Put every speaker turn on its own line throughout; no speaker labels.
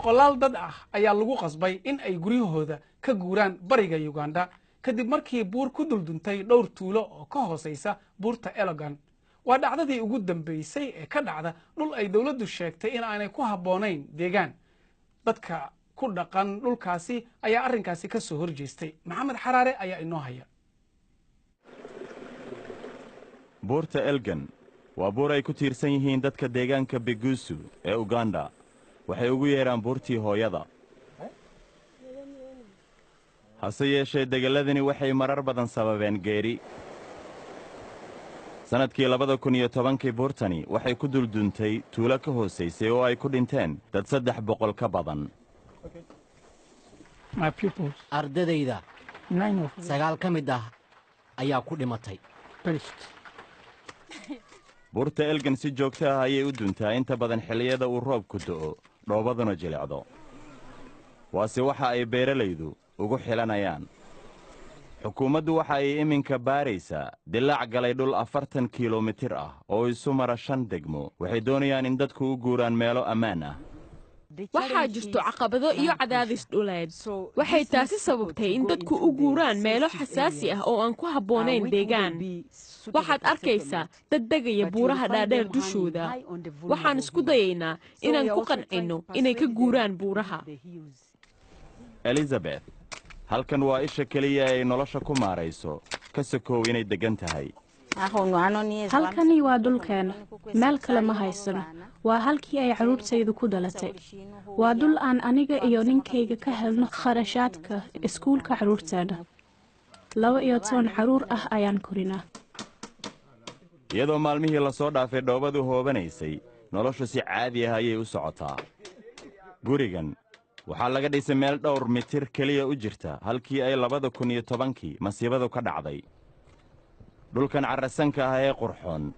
Boqolaal dad ah ayaa lagu qasbay in ay guryahooda ka guuraan bariga Uganda, kadib markii buur ku dulduntay dhowr tuulo oo ka hoosaysa buurta Elogan. Waa dhacdadii ugu dambaysay ee ka dhacda dhul ay dowladdu sheegtay in aanay ku habboonayn deegaan. Dadka ku dhaqan dhulkaasi ayaa arrinkaasi ka soo horjeestay. Maxamed Xaraare ayaa inoo haya.
Buurta Elgan waa buur ay ku tiirsan yihiin dadka deegaanka Begusu ee Uganda. Waxay ugu yeedhaan buurtii hooyada. Hase yeeshee, degelladani waxay marar badan sababeen geeri. Sannadkii 2010-kii, buurtani waxay ku dulduntay tuulo ka hoosaysay oo ay ku dhinteen dad 300 ka badan.
Ardadayda sagaal ka mid ah ayaa ku dhimatay.
Buurta Elgan si joogto ah ayay u duntaa, inta badan xilliyada uu roobku do'o, dhoobaduna jilicdo. Waase waxa ay beeralaydu ugu xilanayaan. Xukuumaddu waxa ay iminka baaraysaa dilaac galay dhul 40 kilomitir ah oo isu mara shan degmo. Waxay doonayaan in dadku u guuraan meelo ammaan ah.
Waxaa jirto caqabado iyo cadaadis dhuleed. Waxay taasi sababtay in dadku u guuraan meelo xasaasi ah oo aan ku habboonayn deegaan. Waxaad arkaysaa dad degaya buuraha dhaadheer dushooda. Waxaan isku dayaynaa inaan ku qancinno inay ka guuraan buuraha.
Elizabeth, halkan waa isha keliya ay nolosha ku maarayso, ka sokow inay deggan tahay.
Halkani waa dhulkeena, meel kale ma haysano. Waa halkii ay carruurtaydu ku dhalatay. Waa dhul aan aniga iyo ninkayga ka helno kharashaadka iskuulka carruurteena. 12 carruur ah ayaan korinaa.
Iyadoo maalmihii la soo dhaafay dhoobadu hoobanaysay, noloshu si caadi ah ayay u socotaa. Gurigan waxaa laga dhisay meel dhowr mitir keliya u jirta halkii ay 2010-kii masiibadu ka dhacday. Dhulkan carrasanka ah ee qurxoon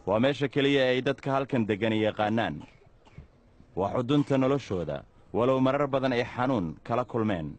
waa meesha keliya ay dadka halkan deggani yaqaannaan. Waa xudunta noloshooda, walow marar badan ay xanuun kala kulmeen.